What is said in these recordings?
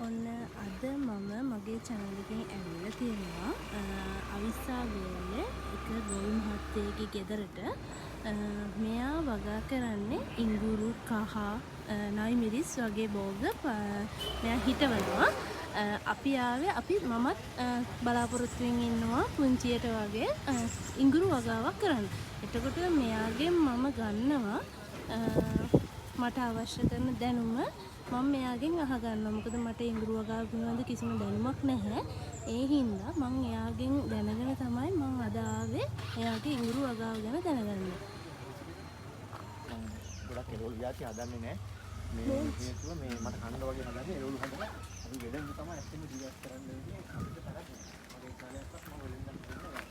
ඔන්න අද මම මගේ චැනල් එකෙන් ඇවිල්ලා තියෙනවා අවිස්සාවේල්ලේ එක ගොවි මහත්තයෙක්ගේ ගෙදරට. මෙයා වගා කරන්නේ ඉඟුරු, කහ, නයි මිරිස් වගේ භෝග මෙයා හිටවනවා. අපි ආවේ අපි මමත් බලාපොරොත්තුවෙන් ඉන්නවා පුංචියට වගේ ඉඟුරු වගාවක් කරන්න. එතකොට මෙයාගෙන් මම ගන්නවා මට අවශ්‍ය කරන දැනුම මම මෙයාගෙන් අහගන්නවා. මොකද මට ඉඟුරු වගාව පිළිබඳ කිසිම දැනුමක් නැහැ. ඒ හින්දා මං එයාගෙන් දැනගෙන තමයි මං අද ආවේ එයාගේ ඉඟුරු වගාව ගැන දැනගන්න. ගොඩක් එළවලු ජාති හදන්නේ නැහැ. මේ හේතුව මේ මට කන්න වගේ හදන්නේ එළවලු හදලා අපි වෙලෙන්ද තමයි ඇත්තටම ජීවත් කරන්න වෙන්නේ. අපිට තරක් නෑ. මගේ කාලයක්වත් මම වෙලෙන්දක් කරන්නේ නෑ.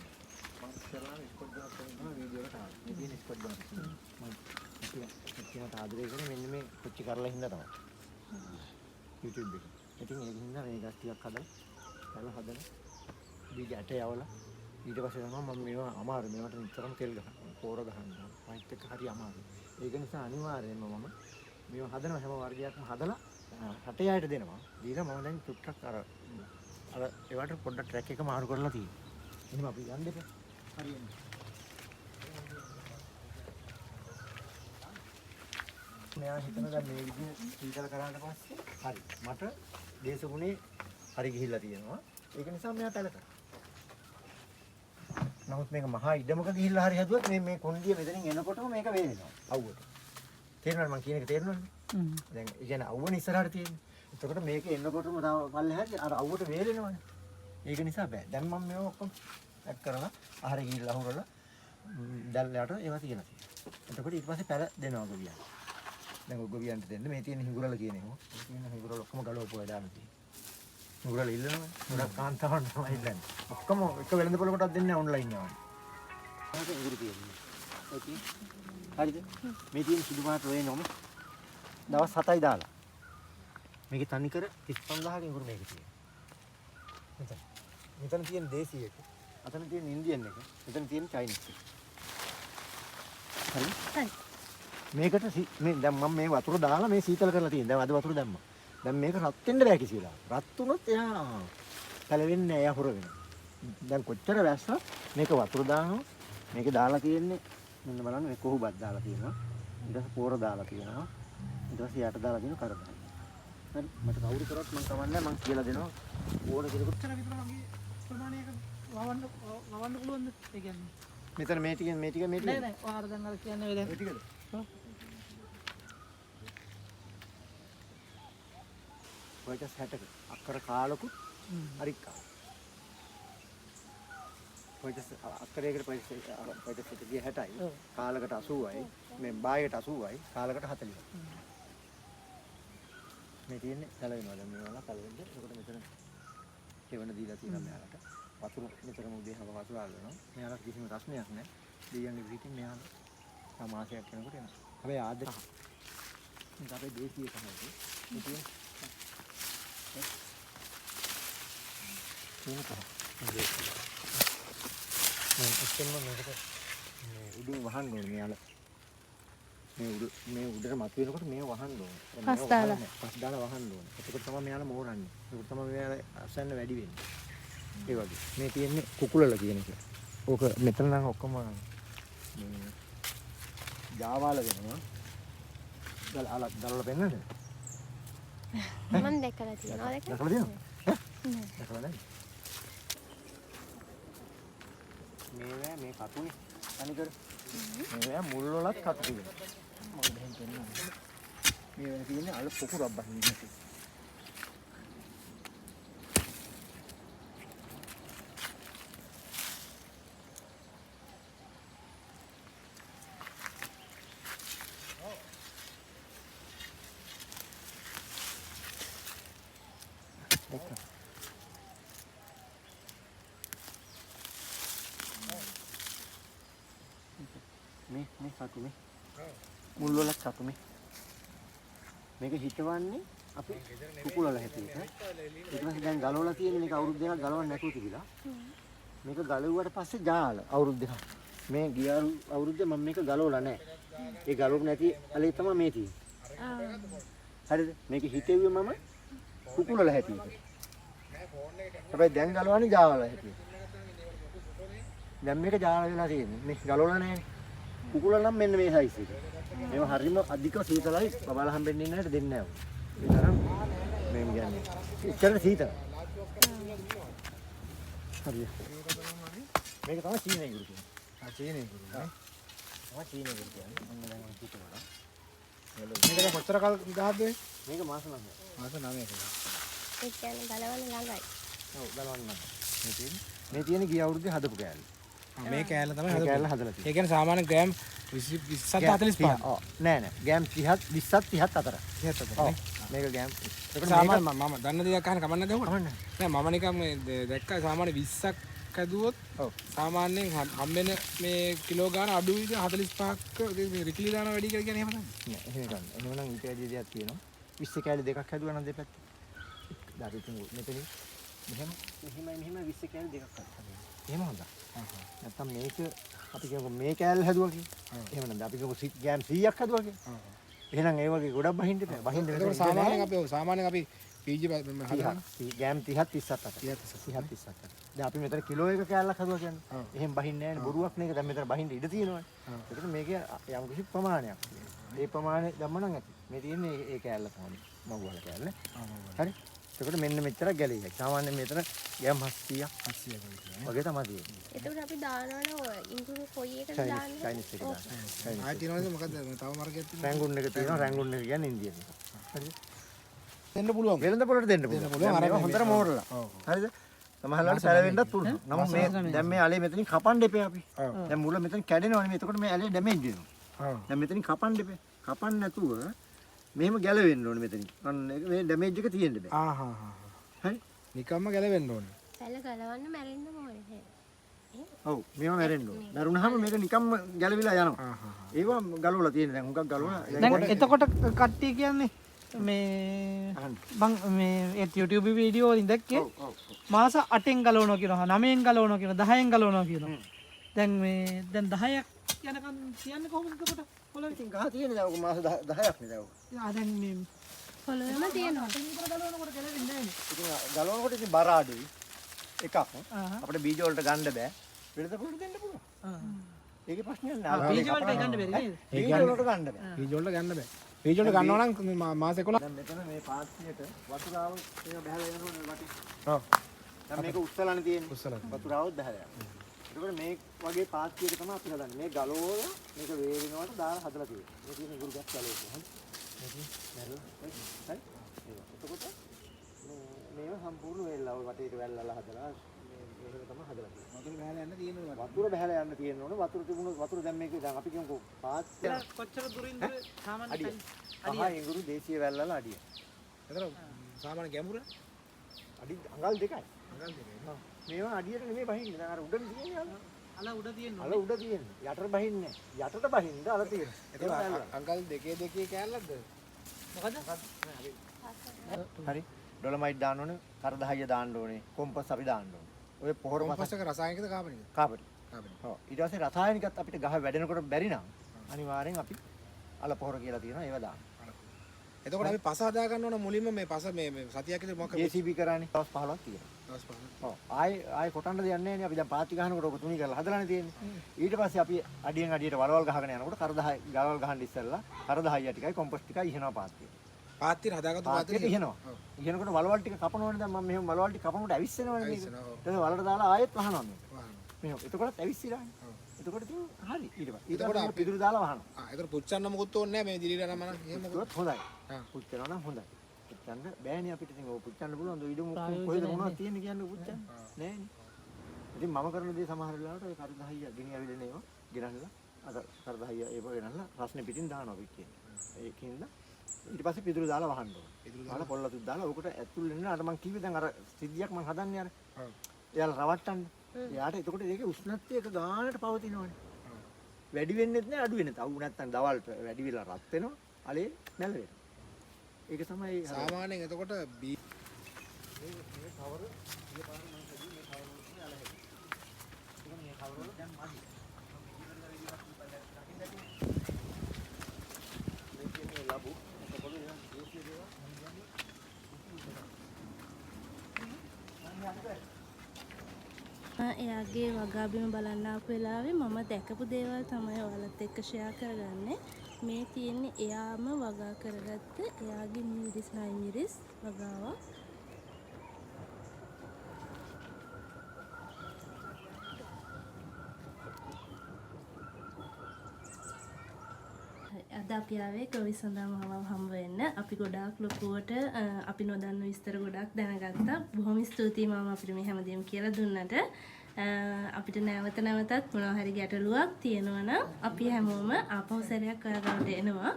මං ඉස්සරහම ස්කොට් බ්‍රවුන් කරන තමයි වීඩියෝ එකට ආවේ. මේ තියෙන ස්කොට් බ්‍රවුන්. මං ඇත්තටම ආදරය කරේ මෙන්න මේ කොච්චි කරලා හින්දා තමයි. YouTube එක. ඉතින් ඒක හින්දා මේ ගස් ටිකක් හදලා පැල හදලා බීජ ඇට යවලා ඊට පස්සේ තමයි මම මේවා අමාරු මේවට නිතරම තෙල් ගහන්න ඕන, පෝර ගහන්න ඕන. අනිත් එක හරි අමාරුයි. ඒක නිසා අනිවාර්යයෙන්ම මම මේවා හදනවා හැම වර්ගයක්ම හදලා රටේ අයට දෙනවා. දීලා මම දැන් චුට්ටක් අර අර ඒවට පොඩ්ඩක් ට්‍රැක් එක මාරු කරලා තියෙනවා. එහෙනම් අපි යන්න එපා. හරියන්නේ. මෙයා හිතන දැන් මේ විදිහ සීතල කරාට පස්සේ හරි මට දේශගුණේ හරි ගිහිල්ලා තියෙනවා. ඒක නිසා මෙයා පැල කරා. නමුත් මේක මහා ඉඩමක ගිහිල්ලා හරි හැදුවත් මේ මේ කොණ්ඩිය මෙතනින් එනකොටම මේක වේලෙනවා අවුවට. තේරෙනවද මං කියන එක තේරෙනවද? දැන් ඒ කියන්නේ අවුවනේ ඉස්සරහට තියෙන්නේ. එතකොට මේක එනකොටම තව පල්ලෙහාට අර අවුවට වේලෙනවනේ. ඒක නිසා බෑ. දැන් මම මේවා ඔක්කොම පැක් කරලා ආහාර ගිහිල්ලා අහුරලා දැල් යට ඒවා තියලා තියෙනවා. එතකොට ඊට පස්සේ පැල දෙනවා ගොවියන්ට. දැන් ඔය ගොවියන්ට දෙන්න මේ තියෙන හිඟුරල කියන ඒවා. මේ තියෙන හිඟුරල ඔක්කොම ගලවපු අය දාලා තියෙනවා. හිඟුරල ඉල්ලනවනේ. ගොඩක් කාන්තාවන් තමයි ඉල්ලන්නේ. ඔක්කොම එක වෙළඳ පොළකටවත් දෙන්නේ නැහැ ඔන්ලයින් යවන්නේ. මොකද හිඟුරු තියෙන්නේ. ඔය තියෙන්නේ. හරිද? මේ තියෙන සුදු පාට රේනොම දවස් 7යි දාලා. මේකේ තනිකර 35000ක හිඟුරු මේකේ තියෙනවා. මෙතන. මෙතන තියෙන දේශී එක. අතන තියෙන ඉන්දියන් එක. මෙතන තියෙන චයිනීස් එක. හරිද? හරි. මේකට මේ දැන් මම මේ වතුර දාලා මේ සීතල කරලා තියෙන. දැන් අද වතුර දැම්මා. දැන් මේක රත් වෙන්න බෑ කිසි වෙලාවක. රත් වුණොත් එයා පැලවෙන්නේ නෑ, එයා හොර වෙනවා. දැන් කොච්චර වැස්සත් මේක වතුර දානවා. මේක දාලා තියෙන්නේ මෙන්න බලන්න මේ කොහුබත් දාලා තියෙනවා. ඊට පස්සේ පෝර දාලා තියෙනවා. ඊට පස්සේ යට දාලා තියෙනවා කර දාලා. හරි මට කවුරු කරත් මං කවන්නේ මං කියලා දෙනවා. ඕන කෙනෙකුට කොච්චර විතර වගේ ප්‍රමාණයක වවන්න වවන්න පුළුවන්ද? ඒ කියන්නේ මෙතන මේ ටික මේ ටික මේ ටික නෑ නෑ ඔයාලා දැන් අර කියන්නේ ඔය දැන් මේ ටිකද? ඔව්. ඔයටස් 60ක අක්කර කාලකුත් හරික්කා. ඔයටස් අක්කරයකට පොයිටස් 160යි කාලකට 80යි මේ බායකට 80යි කාලකට 40යි. මේ තියෙන්නේ පැලවෙනවා දැන් මේවල පැලවෙන්න. එතකොට මෙතන හේවන දීලා තියෙනවා මෙයාලට. වතුර මෙතනම උදේ හව වතුර අල්ලනවා. මෙයාලට කිසිම ප්‍රශ්නයක් නැහැ. දෙයියන්ගේ පිටින් මෙයාලා තව මාසයක් යනකොට එනවා. හැබැයි ආද මේක අපේ දේශීය තමයි. මේ තියෙන්නේ තියෙන කහ. මම ඇත්තටම මේකට මේ උඩින් වහන්න ඕනේ මෙයාලා. මේ උඩ මේ උඩට මතුවෙනකොට මේව වහන්න ඕනේ. පස් දාලා. පස් දාලා වහන්න ඕනේ. එතකොට තමයි මෙයාලා මෝරන්නේ. එතකොට තමයි මෙයාලා අසන්න වැඩි වෙන්නේ. ඒ වගේ. මේ තියෙන්නේ කුකුලල කියන එක. ඕක මෙතන නම් ඔක්කොම මේ ජාවාල වෙනවා. ගල අල ගලවලා පෙන්නන්නද? මම දැකලා තියෙනවා. දැකලා තියෙනවද? ඈ? දැකලා නැද්ද? මේවා මේ කටුනේ තනිකර. මේවා මුල් වලත් කටු තියෙනවා. මම මෙහෙන් පෙන්නන්නම්. මේවා තියෙන්නේ අල පොකුරක් බහින්න ඉන්නේ. දැක්කා. මේ මේ කටු මේ මුල් වලත් කටු මේ මේක හිටවන්නේ අපි කුකුලල හැටියට. ඊට පස්සේ දැන් ගලවලා තියෙන මේක අවුරුදු දෙකක් ගලවන්න නැතුව තිබිලා. මේක ගලවුවට පස්සේ ජාල අවුරුදු දෙකක්. මේ ගිය අවුරුද්දේ මම මේක ගලවලා නැහැ. ඒ ගලවපු නැති අලේ තමයි මේ තියෙන්නේ. හරිද? මේක හිතෙව්වේ මම කුකුලල හැටියට. හැබැයි දැන් ගලවන්නේ ජාවල හැටියට. දැන් මේක ජාල වෙලා තියෙන්නේ. මේ ගලවලා නෑනේ. කුකුල නම් මෙන්න මේ සයිස් එක. මේව හරිම අධික සීතලයි බබාලා හම්බෙන්නේ නැහැ දෙන්නේ නැහැ. ඒ තරම් මේ කියන්නේ. එච්චර සීතලයි. හරිය. මේක තමයි චීන ඉඟුරු කියන්නේ. ආ චීන ඉඟුරු නේ. තමයි චීන ඉඟුරු කියන්නේ. ඔන්න දැන් මම හිතුවා. මේක දැන් කොච්චර කල් ගහද්ද ඔය? මේක මාස 9ක්. මාස 9ක. ඒ කියන්නේ ගලවන්න ළඟයි. ඔව් ගලවන්න නම්. මේ තියෙන්නේ ගිය අවුරුද්දේ හදපු කෑල්ල. මේ කෑල්ල තමයි මේ හදපු. කෑල්ල හදලා තියෙන්නේ. ඒ කියන්නේ සාමාන්‍ය ග්‍රෑම් 20 20 45. ඔව් නෑ නෑ ග්‍රෑම් 30 20 30 අතර. 30 අතර ඔව් නේ. මේක ග්‍රෑම්. ඒක සාමාන්‍ය මම දන්න දෙයක් අහන්න කමක් නැද්ද ඔයාලට? කමක් නෑ. නෑ මම නිකන් මේ දැක්කා සාමාන්‍ය 20ක් හැදුවොත් ඔව් සාමාන්‍යයෙන් හම්බෙන මේ කිලෝ ගාන අඩුයිද 45ක් මේ රිකිලි දාන වැඩි කියලා කියන්නේ එහෙම නේද? නෑ එහෙම ගන්න. එහෙම නම් ඊට වැඩි දෙයක් තියෙනවා. 20 කෑලි දෙකක් හැදුවා නම් දෙපැත්ත. දැන් අපි තුන් මෙතනින් මෙහෙම මෙහෙමයි මෙහෙම 20 කෑලි දෙකක් හදන්න. එහෙම හොඳයි. නැත්තම් මේක අපි කියමුකෝ මේ කෑල්ල හැදුවා කියලා. එහෙම නම් අපි කියමුකෝ ග්‍රෑම් 100ක් හැදුවා කියලා. එහෙනම් ඒ වගේ ගොඩක් බහින්න එපා. බහින්න වෙන ඒකට සාමාන්‍යයෙන් අපි පීජි හදනවා. ග්‍රෑම් 30ත් 30ත් අතර. 30ත් 30ත් අතර. දැන් අපි මෙතන කිලෝ එක කෑල්ලක් හදුවා කියන්නේ. එහෙම බහින්නේ නැහැ නේ. බොරුවක් නේ ඒක. දැන් මෙතන බහින්න ඉඩ තියෙනවනේ. ඒකට මේකේ යම් කිසි ප්‍රමාණයක් තියෙනවා. ඒ ප්‍රමාණය දැම්ම නම් ඇති. මේ තියෙන්නේ ඒ කෑල්ල තමයි. මගුවල කෑල්ල. හරි. එතකොට මෙන්න මෙච්චරක් ගැලෙයි. සාමාන්‍යයෙන් මෙතන ග්‍රෑම් 700ක් 700ක් වගේ වගේ තමයි තියෙන්නේ. එතකොට අපි දානවනේ ඔය ඉඟුරු කොයි එකද දාන්නේ? චයිනීස් එක දාන්න. ආයෙ තියෙනවද මොකද්ද තව මාර්ගයක් තියෙනවද? රැංගුන් එක තියෙනවා. රැංගුන් එක කියන්නේ ඉන්දියන් එක. හරිද? දෙන්න පුළුවන්. වෙළඳ පොළට දෙන්න පුළුවන්. අර හොඳට මෝරලා. හරිද? සමහර වෙලාවට පැලවෙන්නත් පුළුවන්. නමුත් මේ දැන් මේ ඇලේ මෙතනින් කපන්න එපා අපි. දැන් මුල මෙතන කැඩෙනවනේ. මේ එතකොට මේ ඇලේ ඩැමේජ් වෙනවා. දැන් මෙතනින් කපන්න එපා. කපන්න නැතුව මෙහෙම ගැලවෙන්න ඕනේ මෙතනින්. අන්න ඒක මේ ඩැමේජ් එක තියෙන්න බෑ. ආ හා හා. හරි? නිකම්ම ගැලවෙන්න ඕනේ. පැල ගලවන්න මැරෙන්න ඕනේ. ඔව් මේවා මැරෙන්න ඕනේ. මැරුණාම මේක නිකම්ම ගැලවිලා යනවා. ඒවා ගලවලා තියෙන දැන් හුඟක් ගලවලා. දැන් එතකොට කට්ටිය කියන්නේ මේ මං මේ ඒ YouTube video වලින් දැක්කේ මාස 8න් ගලවනවා කියනවා 9න් ගලවනවා කියනවා 10න් ගලවනවා කියනවා. දැන් මේ දැන් 10ක් යනකම් කියන්නේ කොහොමද එතකොට? පොළවේ ඉතින් ගහ තියෙන දැන් ඔක මාස 10ක් නේ දැන් ඔක. ආ දැන් මේ පොළොවේම තියෙනවා. අතෙන් විතර ගලවනකොට ගැලවෙන්නේ නැහැ නේ. ඉතින් ගලවනකොට ඉතින් බර අඩුයි. එකක් අපිට බීජ වලට ගන්න බෑ. වෙළඳ පොළට දෙන්න පුළුවන්. ඒකේ ප්‍රශ්නයක් නෑ. බීජ වලට ගන්න බැරි නේද? බීජ වලට ගන්න බෑ. බීජ වලට ගන්න බෑ. බීජ වලට ගන්නවා නම් මාස 11. දැන් මෙතන මේ පාත්තියට වතුර ආවොත් මේක බහැලා යනවනේ වටේ. ඔව්. දැන් මේක උස්සලානේ තියෙන්නේ. උස්සලා. වතුර ආවොත් බහැලා යනවා. ඒකෝට මේ වගේ පාත්තියක තමයි අපි හදන්නේ. මේ ගලවලා මේක වේලෙනවට දාලා හදලා තියෙන්නේ. මේ තියෙන ඉඟුරු ගස් ගලවලා. හරි. මේ තියෙන මැරලා. හරි. ඒක. එතකොට මේව සම්පූර්ණ වේලලා ඔය වටේට වැල්ලලා හදලා මේ මේක තමයි හදලා තියෙන්නේ. වතුර බහැලා යන්න තියෙන ඕනේ. වතුර බහැලා යන්න තියෙන ඕනේ. වතුර තිබුණොත් වතුර දැන් මේක දැන් අපි කියමුකෝ පාත්තිය කොච්චර දුරින්ද සාමාන්‍ය අඩිය. අඩිය. ඉඟුරු දේශීය වැල්ලලා අඩිය. එතන සාමාන්‍ය ගැඹුර අඩි අඟල් දෙකයි. අඟල් දෙකයි. ඔව්. මේවා අඩියට නෙමෙයි බහින්නේ. දැන් අර උඩනේ තියෙන්නේ අල. අල උඩ තියෙන්නේ. අල උඩ තියෙන්නේ. යටට බහින්නේ නැහැ. යටට බහින්න අල තියෙන්නේ. එතන අඟල් දෙකේ දෙකේ කෑල්ලක්ද? මොකද? හරි. ඩොලමයිට් දාන්න ඕනේ, කරදහයිය දාන්න ඕනේ, කොම්පස් අපි දාන්න ඕනේ. ඔය පොහොර කොම්පස් එක රසායනිකද කාබනිකද? කාබනික. කාබනික. ඔව්. ඊට පස්සේ රසායනිකත් අපිට ගහ වැඩෙනකොට බැරි නම් අනිවාර්යෙන් අපි අල පොහොර කියලා තියෙනවා ඒව දාන්න. එතකොට අපි පස හදා ගන්න ඕන මුලින්ම මේ පස මේ මේ සතියක් විතර මොකක් JCB කරානේ දවස් 15ක් තියෙනවා. දවස් 15ක්. ඔව්. ආයේ කොටන්න දෙයක් නැහැ නේ. අපි දැන් පාති ගහනකොට ඔක තුනී කරලා හදලානේ තියෙන්නේ. ඊට පස්සේ අපි අඩියෙන් අඩියට වලවල් ගහගෙන යනකොට කරදහයි ගලවල් ගහන්න ඉස්සෙල්ලා කරදහයි ටිකයි කොම්පොස්ට් ටිකයි ඉහනවා පාතියට. පාතියට හදාගත්තු පාතියට ඉහනවා. ඉහනකොට වලවල් ටික කපනවනේ දැන් මම මෙහෙම වලවල් ටික කපනකොට ඇවිස්සෙනවනේ මේක. ඊට පස්සේ වලට දාලා ආයෙත් වහනවා මේක. මෙහෙම. එතකොටත් ඇවිස්සිලානේ. එතකොට ඉතින් හරි ඊට පස්සේ. ඊට පස්සේ පිදුරු දාලා වහනවා. ආ එතකොට පුච්චන්න මොකුත් ඕනේ නැහැ මේ දිලිලා නම් අන එහෙම මොකුත් හොඳයි. පුච්චනවා නම් හොඳයි. පුච්චන්න බෑනේ අපිට ඉතින් ඔය පුච්චන්න පුළුවන් ද ඉඩම කොහෙද මොනවද තියෙන්නේ කියන්නේ පුච්චන්න නෑනේ. ඉතින් මම කරන දේ සමහර වෙලාවට ඔය කරදහයිය ගෙනි ඇවිලෙන ඒවා ගෙනල්ලා අර කරදහයිය ඒව ගෙනල්ලා රස්නේ පිටින් දානවා පිටින්. ඒකින්ද ඊට පස්සේ පිදුරු දාලා වහන්න ඕනේ. පිදුරු දාලා පොල් අතුත් දාලා ඔකට ඇතුල් වෙන්න අර මං කිව්වේ දැන් අර සිද්ධියක් මං හදන්නේ අර. එයාලා රවට්ටන්න. එයාට එතකොට ඒකේ උෂ්ණත්වය එක ගානට පවතිනවනේ. වැඩි වෙන්නෙත් නෑ අඩු වෙන්නෙත්. අවු නැත්තම් දවල්ට වැඩි වෙලා රත් වෙනවා. අලේ නැල වෙනවා. ඒක තමයි සාමාන්‍යයෙන් එතකොට මේ මේ කවර ඊය පාර මම හැදුවේ මේ කවර වල තමයි අල හැදුවේ. ඒක මේ කවර වල දැන් මදි. මම ඉවර කරලා ඉවත් දකින්න ඇති. මේ කියන්නේ ලැබු එතකොට එනම් දේශීය දේවල් මම කියන්නේ එයාගේ වගාබිම බලන්න ආපු වෙලාවේ මම දැකපු දේවල් තමයි ඔයාලත් එක්ක ෂෙයා කරගන්නේ. මේ තියෙන්නේ එයාම වගා කරගත්ත එයාගේ මිරිස් නයි මිරිස් වගාවක්. අද අපි ආවේ ගොවි සඳා මාමව හම්බ වෙන්න. අපි ගොඩාක් ලොකුවට අපි නොදන්න විස්තර ගොඩාක් දැනගත්තා. බොහොම ස්තුතියි මාමා අපිට මේ හැමදේම කියලා දුන්නට. අපිට නැවත නැවතත් මොනවා හරි ගැටලුවක් තියෙනවා නම් අපි හැමෝම ආපහු සැරයක් ඔයා ගාවට එනවා.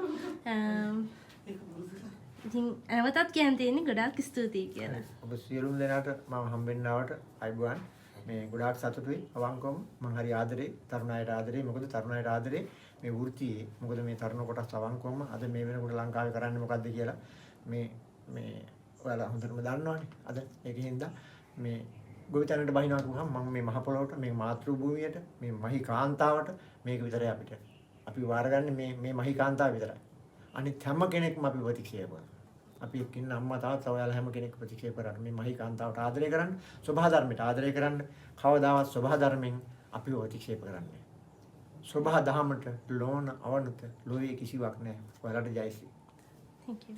ඉතින් නැවතත් කියන්න තියෙන්නේ ගොඩාක් ස්තුතියි කියලා. ඔබ සියලුම දෙනාට මම හම්බෙන්න ආවට අයබෝවන්. මේ ගොඩාක් සතුටුයි අවංකවම. මං හරි ආදරේ තරුණ අයට ආදරේ. මොකද තරුණ අයට ආදරේ මේ වෘත්තියේ. මොකද මේ තරුණ කොටස් අවංකවම අද මේ වෙනකොට ලංකාවේ කරන්නේ මොකද්ද කියලා මේ මේ ඔයාලා හොඳටම දන්නවනේ. අද ඒකින්ද මේ ගොවිතැනට බහිනවා කිව්වහම මම මේ මහ පොළොවට, මේ මාතෘ භූමියට, මේ මහී කාන්තාවට මේක විතරයි අපිට. අපි වාරගන්නේ මේ මේ මහී කාන්තාව විතරයි. අනිත් හැම කෙනෙක්ම අපි ප්‍රතික්ෂේප කරනවා. අපි එක්ක ඉන්න අම්මා තාත්තා ඔයාලා හැම කෙනෙක් ප්‍රතික්ෂේප කරන්න. මේ මහී කාන්තාවට ආදරය කරන්න, ස්වභාව ධර්මයට ආදරය කරන්න. කවදාවත් ස්වභාව ධර්මෙන් අපි ප්‍රතික්ෂේප කරන්නේ නැහැ. ස්වභාව දහමට ලෝණ අවනත ලෝයේ කිසිවක් නැහැ. ඔයාලට ජයශ්‍රී. Thank you.